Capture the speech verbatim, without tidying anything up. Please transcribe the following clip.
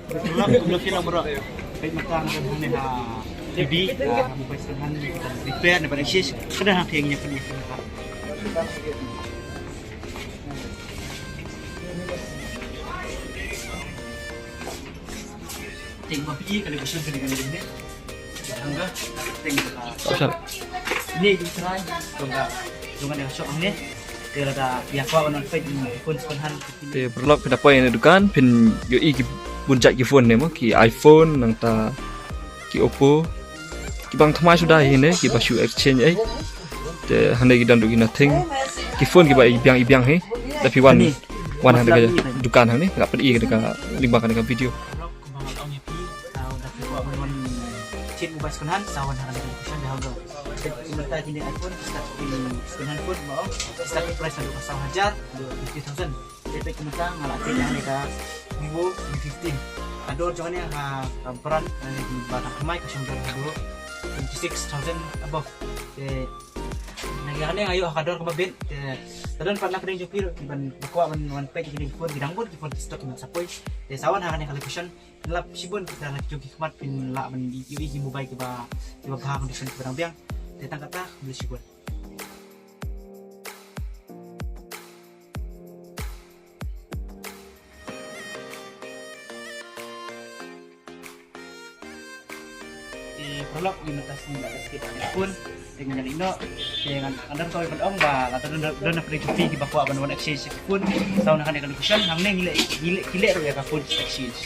Kumno kumno ki long bro. Peit mynta nga don hangne ha T V, ah, mobile second hand, repair ne ban exchange. Ka don hangtei ngi ïa pynïaid. Teng ba phi ka le kusun ka le ka le ne. Hangga teng ba. Ni di try. Tong ka. Tong ka ne shop ne. Te lada ïa kwah ban peit phone second hand. Te paralok, phin da poi ha kane ka dukan, phin ïohi ki bun jait ki phone ne mo, ki iPhone, nangta ki Oppo. Ki bang thymmai suda hi ne, kiba shu exchange ei. Te hangne ki don ruh ki Nothing. Ki phone kiba i biang i biang hi. Da phi wan, wan hangne ka dukan hangne, nga pyn-i ka lyngba kane ka video. Paralok, kumba nga la ong ïa phi, ah, lada phi kwah ban wan thied mobile second hand, sa wan ha kane ka location, da hangno. Te kumta kine iPhone, start ki second hand phone, mo, start price naduh ka saw hajar, haduh fifty thousand. Te peit kumta nga la thied ïa kane ka Vivo V fifteen. Ka dor jong kane ha ka brand, kane ba tang thymmai, ka shong dor haduh twenty six thousand above. Te na kane nga ïoh ha ka dor kaba bit. Te lada don pat na ka liang jong phi ruh kiba kwah ban wan peit ïa kine ki phone, ki dang bun ki phone ki stock kiba sa poi. Te sa wan ha kane ka location. Lap shibun kita na ki jong ki khmat phin lah ban ïohi ki mobile kiba, kiba bha, condition kiba dang biang. Te tang kata, khublei shibun. Te paralok, ngi mynta shu la dep thied phone. Te ngan ïa leit noh. Te ngan, ngan don kawei ban ong ba lada don, don na pdeng jong phi kiba kwah ban wan exchange ïa ki phone, sa wan ha kane ka location. Hangne ngi leh, ngi leh, ki leh ruh ïa ka phone exchange.